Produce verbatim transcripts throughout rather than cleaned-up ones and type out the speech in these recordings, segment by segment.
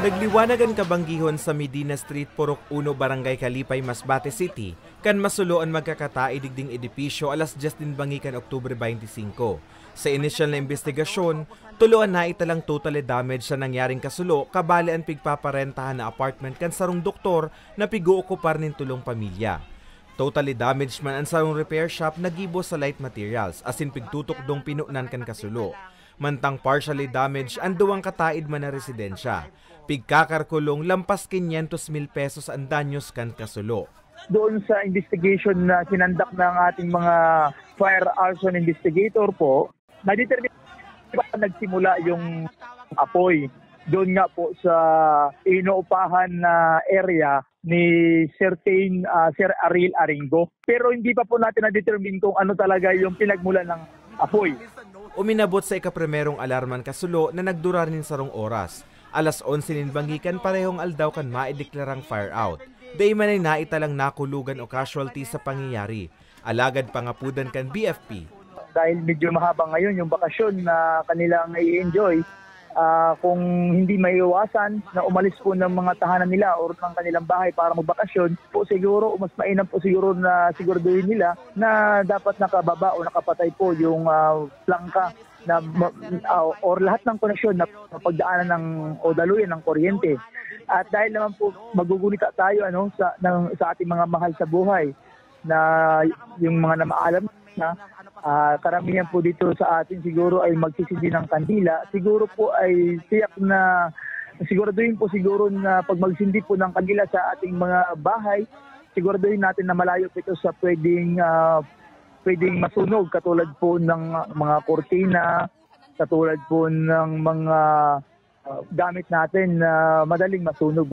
Nagliwanag an kabanggihon sa Medina Street, Purok Uno, Barangay Kalipay, Masbate City, kan masulo an magkakatae digding edipisyo alas dyes nin bangi kan Oktubre twenty-five. Sa inisyal na imbestigasyon, tulo an naitalang totally damaged sa nangyaring kasulo, kabali an pigpaparentahan na apartment kan sarong doktor na pig-ookupar nin tolong pamilya. Totally damaged man an sarong repair shop na gibo sa light materials asin pigtutukdong pinonan kan kasulo. Mantang partially damaged an duwang kataed man na residensya. Pigkakarkulong lampas quinientos mil pesos an danyos kan kasulo. Doon sa investigation na sinandak ng ating mga fire arson investigator po, na-determine pa nagsimula yung apoy. Doon nga po sa inuupahan na area ni certain, ah, Sir Ariel Aringo. Pero hindi pa po natin na-determine kung ano talaga yung pinagmulan ng apoy. Uminabot sa ikaprimerong alarma an kasulo na nagdurar nin sarong oras. Alas onse nin bangi kan parehong aldaw kan maideklarang fire out. Dai man ay naitalang nakulugan o casualty sa pangyayari. Alagad pangapodan kan B F P. Dahil medyo mahaba ngayon yung bakasyon na kanilang i-enjoy, ah, kung hindi maiiwasan na umalis po ng mga tahanan nila or ng kanilang bahay para magbakasyon, po siguro, mas mainam po siguro na siguraduhin nila na dapat nakababa o nakapatay po yung, ah, plangka na ma-, ah, or lahat ng koneksyon na mapagdaanan ng, o daluyan ng kuryente. At dahil naman po magugunita tayo, ano, sa, ng, sa ating mga mahal sa buhay, na yung mga namaalam na, ah, karamihan po dito sa atin siguro ay magsisindi ng kandila. Siguro po ay tiyak na siguraduhin po siguro na pag magsindi po ng kandila sa ating mga bahay, siguraduhin natin na malayo po ito sa pwedeng, ah, pwedeng masunog, katulad po ng mga kurtina, katulad po ng mga, ah, gamit natin na madaling masunog.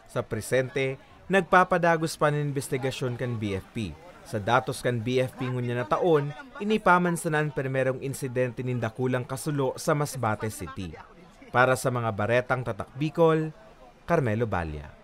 Sa presente, nagpapadagos pa an imbestigasyon kan B F P. Sa datos kan B F P ngunyan na taon, ini pa man sana an primerong insidente nin dakulang kasulo sa Masbate City. Para sa mga baretang Tatak Bicol, Carmelo Balla.